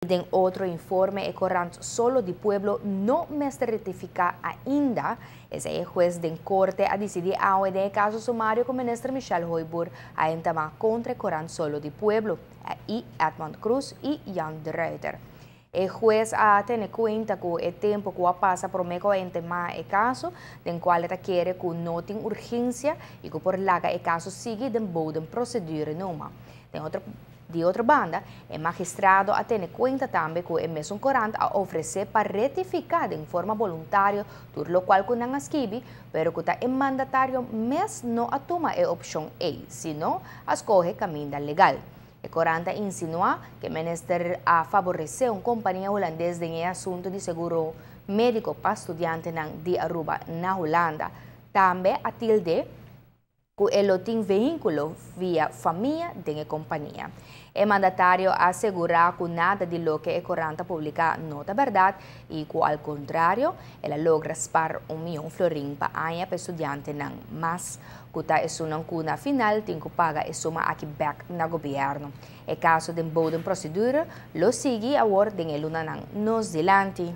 Den otro informe, e corant Solo di Pueblo no mester rectifica ainda. Esey hues den corte a dicidi awe den caso sumario cu minister Michelle Hooyboer a entama contra corant Solo di Pueblo y Edmond Croes y Jan de Ruiter. E hues a tene cuenta cu e tempo cu a pasa prome cu a entama e caso, den cual ta kere cu no tin urgencia y cu por laga e caso sigui den bodem procedure numa. Di otro banda, e magistrado a tene cuenta tambe cu e mesun corant a ofrece pa rectifica di forma voluntario tur locual cu nan a skibi, pero cu e mandatario mes no a tuma e opcion ey, sino a scoge caminda legal. E corant a insinua cu e minister a favorece un compania hulandes den asunto di seguro medico pa studiante di Aruba na Hulanda. Tambe a tilde cu e tin vehiculo via famia di compania. E mandatario a asegura cu nada di loke e corant a publica no ta berdad y cu, al contrario, el a logra spaar 1 miyon florin pa aña pa studiantenan mas cu ta esunnan cu na final tin cu paga e suma aki back na gobierno. E caso den bodem procedure lo sigui awor den e lunanan nos dilanti.